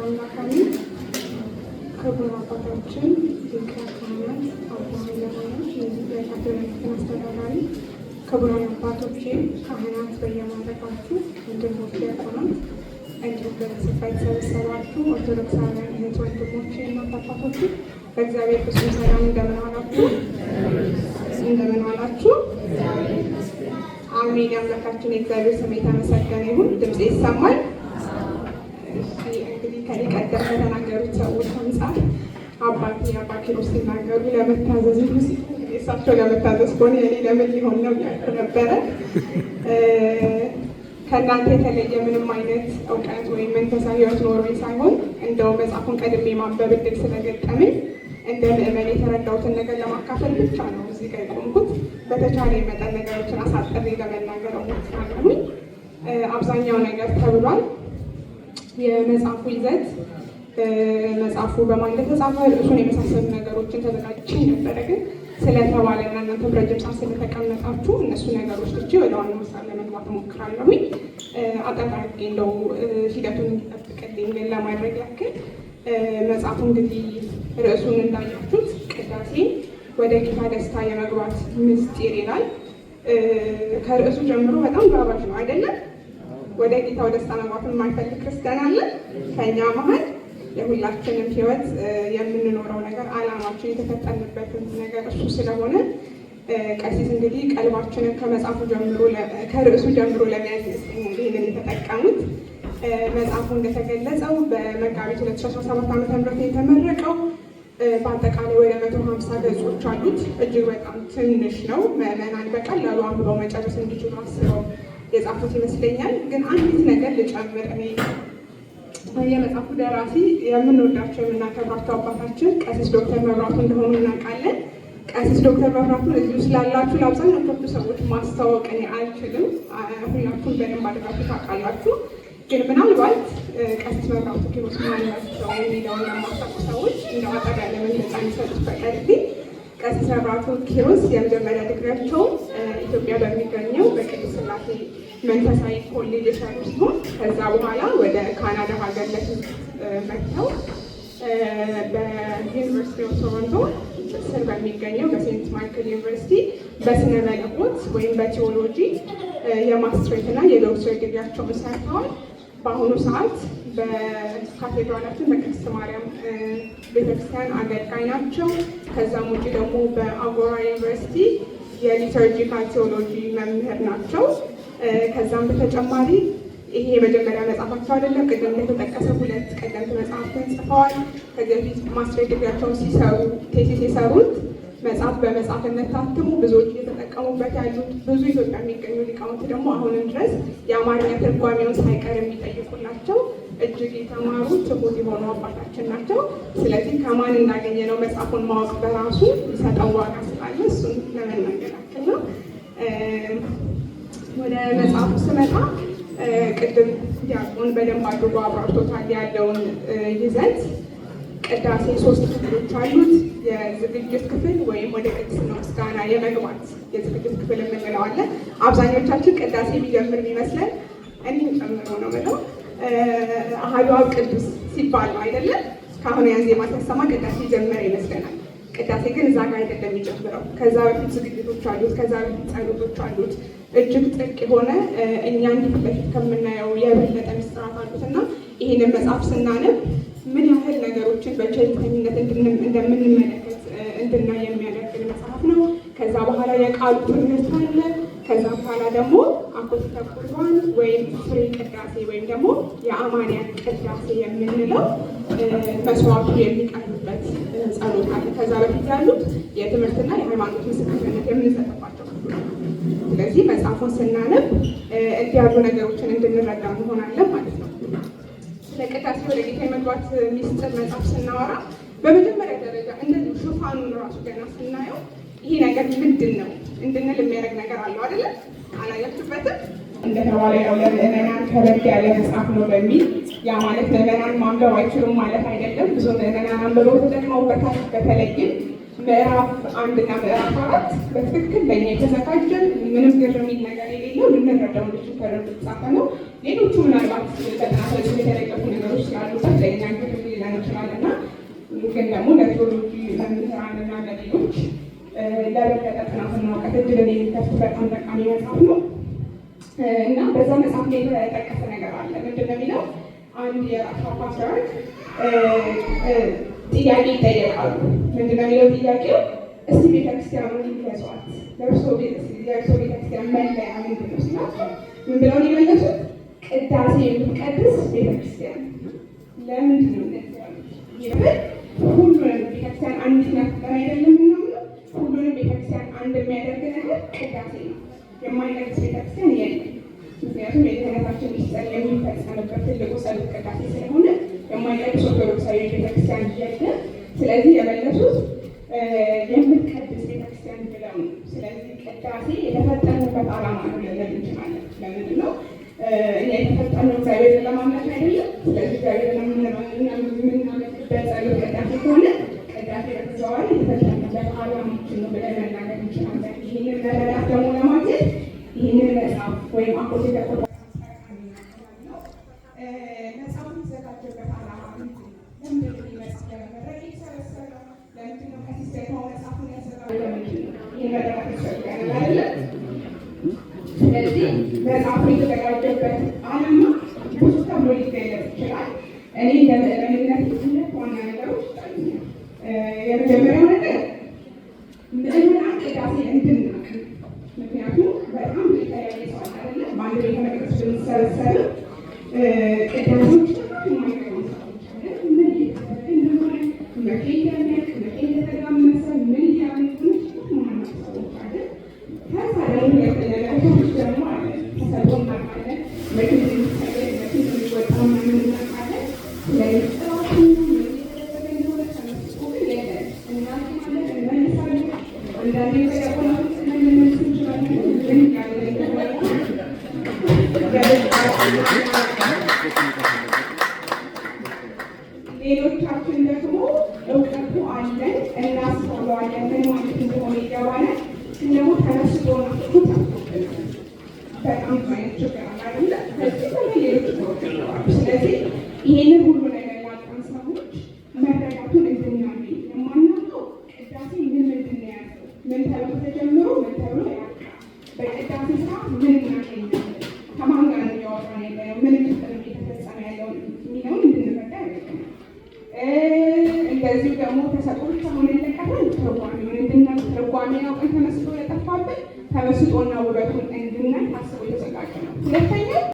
አምላክ አሜን። ክቡር አባታችን ሊቀ ካህናት አባ ኃይለማርያም የካቴድራል አስተዳዳሪ፣ ክቡራን አባቶቼ ካህናት በየማዕረጋችሁ፣ ወንድሞች ዲያቆናት፣ እንዲሁም በዚህ ስፍራ የተሰበሰባችሁ ኦርቶዶክሳውያን እህት ወንድሞቼ፣ እናት አባቶቼ፣ በእግዚአብሔር ፍጹም ሰላም እንደምን ዋላችሁ? እንደምን ዋላችሁ? አሜን። የአምላካችን የእግዚአብሔር ስም የተመሰገነ ይሁን። ድምፄ ይሰማል? እሺ፣ እንግዲህ ከኔ ቀደም ከተናገሩት ሰዎች አንጻር አባቴ አባ ኪሮስ ሲናገሩ ለመታዘዝ ነው ሲሉ፣ እንግዲህ እሳቸው ለመታዘዝ ከሆነ የኔ ለምን ሊሆን ነው እያልኩ ነበረ። ከእናንተ የተለየ ምንም አይነት እውቀት ወይም መንፈሳዊ ሕይወት ኖሮኝ ሳይሆን እንደው መጽሐፉን ቀድሜ ማንበብ እድል ስለገጠመኝ እንደ ምዕመን የተረዳሁትን ነገር ለማካፈል ብቻ ነው እዚህ ጋር የቆምኩት። በተቻለ መጠን ነገሮችን አሳጥሬ ለመናገር እሞክራለሁኝ። አብዛኛው ነገር ተብሏል። የመጽሐፉ ይዘት፣ መጽሐፉ በማን እንደተጻፈ፣ ርዕሱን የመሳሰሉ ነገሮችን ተዘጋጅቼ ነበረ። ግን ስለተባለ እና እናንተም ረጅም ሰዓት ስለተቀመጣችሁ እነሱ ነገሮች ትቼ ወደ ዋናው ሀሳብ ለመግባት እሞክራለሁኝ። አጠር አድርጌ እንደው ሂደቱን እንዲጠብቅልኝ ግን ለማድረግ ያክል፣ መጽሐፉ እንግዲህ ርዕሱን እንዳያችሁት ቅዳሴ ወደ ጌታ ደስታ የመግባት ምስጢር ይላል። ከርዕሱ ጀምሮ በጣም ጋባዥ ነው አይደለም? ወደ ጌታው ደስታ መግባት የማይፈልግ ክርስቲያን አለ ከኛ መሀል? የሁላችንም ሕይወት የምንኖረው ነገር፣ ዓላማችን፣ የተፈጠርንበትን ነገር እሱ ስለሆነ ቀሲስ እንግዲህ ቀልባችንን ከመጽሐፉ ጀምሮ፣ ከርዕሱ ጀምሮ ለመያዝ ይመስለኛል ይህንን የተጠቀሙት። መጽሐፉ እንደተገለጸው በመጋቢት 2017 ዓ.ም የተመረቀው፣ በአጠቃላይ ወደ 150 ገጾች አሉት። እጅግ በጣም ትንሽ ነው። ምዕመናን በቀላሉ አንብበው መጨረስ እንዲችሉ አስበው የጻፉት ይመስለኛል። ግን አንዲት ነገር ልጨምር። እኔ የመጽሐፉ ደራሲ የምንወዳቸው የምናከብራቸው አባታችን ቀሲስ ዶክተር መብራቱ እንደሆኑ እናውቃለን። ቀሲስ ዶክተር መብራቱን እዚሁ ስላላችሁ ለአብዛኛዎቻችሁ ሰዎች ማስተዋወቅ እኔ አልችልም። ሁላችሁም በደንብ አድርጋችሁ ታውቃላችሁ። ግን ምናልባት ቀሲስ መብራቱ ኪሮስ ማን ናቸው የሚለውን ለማታውቁ ሰዎች እንደው አጠር ያለ መግለጫ እንዲሰጡት ፈቀድልኝ። ቀሲስ መብራቱ ኪሮስ የመጀመሪያ ዲግሪያቸውን ኢትዮጵያ በሚገኘው በቅድስት ሥላሴ መንፈሳዊ ኮሌጅ የሰሩ ሲሆን ከዛ በኋላ ወደ ካናዳ ሀገር ለትምህርት መጥተው በ University of Toronto ስር በሚገኘው በሴንት ማይክል ዩኒቨርሲቲ በስነ መለኮት ወይም በቲዎሎጂ የማስትሬት እና የዶክትሬት ዲግሪያቸውን ሰርተዋል። በአሁኑ ሰዓት በካቴድራላችን በቅድስት ማርያም ቤተክርስቲያን አገልጋይ ናቸው። ከዛም ውጭ ደግሞ በአጎራ ዩኒቨርሲቲ የ liturgical theology መምህር ናቸው። ከዛም በተጨማሪ ይሄ የመጀመሪያ መጽሐፋቸው አይደለም። ቅድም እንደተጠቀሰ ሁለት ቀደምት መጽሐፍትን ጽፈዋል። ከዚህ በፊት ማስትሬት ዲግሪያቸውን ሲሰሩ thesis የሰሩት መጽሐፍ በመጽሐፍነት ታትሞ ብዙዎች እየተጠቀሙበት ያሉት፣ ብዙ ኢትዮጵያ የሚገኙ ሊቃውንት ደግሞ አሁንም ድረስ የአማርኛ ትርጓሜውን ሳይቀር የሚጠይቁላቸው እጅግ የተማሩ ትሁት የሆኑ አባታችን ናቸው። ስለዚህ ከማን እንዳገኘ ነው መጽሐፉን ማወቅ በራሱ የሚሰጠው ዋጋ ስላለ እሱን ለመናገር ያክል ነው። ወደ መጽሐፉ ስመጣ ቅድም ዲያቆን በደንብ አድርጎ አብራርቶታል ያለውን ይዘት። ቅዳሴ ሶስት ክፍሎች አሉት። የዝግጅት ክፍል ወይም ወደ ቅድስና ምስጋና የመግባት የዝግጅት ክፍል የምንለው አለ። አብዛኞቻችን ቅዳሴ የሚጀምር የሚመስለን፣ እኔም ጨምሮ ነው የምለው፣ አሐዱ አብ ቅዱስ ሲባል ነው አይደለም? ካህኑ ያን ዜማ ሲያሰማ ቅዳሴ ጀመረ ይመስለናል። ቅዳሴ ግን እዛ ጋር አይደለም የሚጀምረው። ከዛ በፊት ዝግጅቶች አሉት። ከዛ በፊት ጸሎቶች አሉት። እጅግ ጥልቅ የሆነ እኛ እንዲህ ፊት ለፊት ከምናየው የበለጠ ምስጢራት አሉት እና ይህንን መጽሐፍ ስናነብ ምን ያህል ነገሮችን በቸልተኝነት እንደምንመለከት እንድናይ የሚያደርግን መጽሐፍ ነው። ከዛ በኋላ የቃሉ ትምህርት አለ። ከዛ በኋላ ደግሞ አኮቴተ ቁርባን ወይም ፍሬ ቅዳሴ ወይም ደግሞ የአማንያን ቅዳሴ የምንለው መስዋዕቱ የሚቀርብበት ጸሎት አለ። ከዛ በፊት ያሉት የትምህርትና የሃይማኖት ምስክርነት የምንሰጥባቸው ክፍሎች። ስለዚህ መጽሐፉን ስናነብ እንዲህ ያሉ ነገሮችን እንድንረዳ እንሆናለን ማለት ነው። ስለ ቅዳሴ ወደ ጌታ የመግባት ሚስጥር መጽሐፍ ስናወራ በመጀመሪያ ደረጃ እንደዚሁ ሽፋኑን ራሱ ገና ስናየው ይሄ ነገር ምንድን ነው እንድንል የሚያደርግ ነገር አለው አይደለም? አላያችሁበትም? እንደተባለ ያው ለምዕመናን ከበድ ያለ መጽሐፍ ነው በሚል፣ ያ ማለት ምዕመናን ማንበብ አይችሉም ማለት አይደለም። ብዙ ምዕመናን አንብበው ተጠቅመውበታል። በተለይም ምዕራፍ 1ና ምዕራፍ 4 በትክክል ለእኛ የተዘጋጀ፣ ምንም ግር የሚል ነገር የሌለው፣ ልንረዳው እንድችል ተደርጎ የተጻፈ ነው። ሌሎቹ ምናልባት በጥናታዊ ጽሑፍ የተደገፉ ነገሮች ስላሉበት ለእኛ ግር ግን ደግሞ ለቴዎሎጂ መምህራንና ለሌሎች ለበለጠ ጥናትና እውቀት እድልን የሚከፍት በጣም ጠቃሚ መጽሐፍ ነው። እና በዛ መጽሐፍ ላይ የተጠቀሰ ነገር አለ። ምንድን ነው የሚለው? አንድ የራሻ ፓትርያርክ ጥያቄ ይጠየቃሉ። ምንድን ነው የሚለው ጥያቄው? እስቲ ቤተክርስቲያኑን ይግለጿት፣ የእርሶ ቤተክርስቲያን መለያ ምንድን ነው ሲላቸው ምን ብለው ነው የመለሱት? ቅዳሴ የምትቀድስ ቤተክርስቲያን። ለምንድን ነው እንደዚህ ያሉት? ይህ ሁሉንም ቤተክርስቲያን አንዲት ናት ብለን አይደለም ምናምነው። ሁሉንም ቤተክርስቲያን አንድ የሚያደርግ ነገር ቅዳሴ ነው። የማይቀድስ ቤተክርስቲያን የለም። ምክንያቱም የድኅነታችን ሚስጥር የሚፈጸምበት ትልቁ ጸሎት ቅዳሴ ስለሆነ የማይቀድስ ኦርቶዶክሳዊ ቤተክርስቲያን የለም። ስለዚህ የመለሱት የምትቀድስ ቤተክርስቲያን ብለው ነው። ስለዚህ ቅዳሴ የተፈጠርንበት ዓላማ ነው ልንል እንችላለን። ለምንድን ነው እኛ የተፈጠርነው? እግዚአብሔርን ለማምለክ አይደለም? ስለዚህ እግዚአብሔርን የምናመልክበት ጸሎት ቅዳሴ ከሆነ ቅዳሴ በተዘዋዋሪ የተፈጠርንበት ዓላማችን ነው ብለን መናገር እንችላለን። ይህንን መረዳት ደግሞ ለማግኘት ይህንን መጽሐፍ ወይም አኮቴተ ቁርባን ነው። መጽሐፉ የተዘጋጀበት ዓላማ ምንድን ነው? ለምንድን ነው ይህ መጽሐፍ ለመመረቅ የተሰበሰበው? ለምንድን ነው ቀሲስ ደግሞ መጽሐፉን ያዘጋጀው? ለምንድን ነው? ይህን መረዳት ያስፈልገናል አይደለ? ስለዚህ መጽሐፉ የተዘጋጀበት ዓላማ ብዙ ተብሎ ሊገለጽ ይችላል። እኔ እንደ ምዕመንነት ሁለት ዋና ነገሮች ይታዩኛል። የመጀመሪያው ነገር ምዕመናን ቅዳሴ እንድናውቅ፣ ምክንያቱም በጣም የተለያየ ሰው አለ አይደለ? በአንድ ቤተ መቅደስ ብንሰበሰብም ቅዳሴዎች ጭራሽ የማይገቡ ሰዎች አለን። ምን እየተደረገ እንደሆነ፣ መቼ እንደሚያልቅ፣ መቼ እንደተጋመሰ፣ ምን እያለ እንደሆነ ጭራሽ የማናውቅ ሰዎች አለን። ከዛ ደግሞ ሁለተኛ ነገሮች ደግሞ አለ፣ ተሰጥኦ እናውቃለን። መቼ እንደሚሰገድ፣ መቼ እንደሚወጣ ምናምን እናውቃለን። ስለሚስጥራቱ ምን እየተደረገ እንደሆነ ተመስጦ ግን የለን። እናውቃለን፣ እንመልሳለን። አንዳንዴ በዲያቆናቱ ልንመልስ እንችላለን። ምን እያለ እንደሆነ ሌሎቻችን ደግሞ እውቀቱ አለን፣ እናስተውለዋለን፣ ምን ማለት እንደሆነ ይገባናል። ግን ደግሞ ተመስጦና ፍቅሩ ጠፍቶብናል። በጣም ብዙ አይነት ችግር አለ አይደለ? ከዚህ በላይ ሌሎች ችግሮች ይኖራሉ። ስለዚህ ይሄንን ሁሉ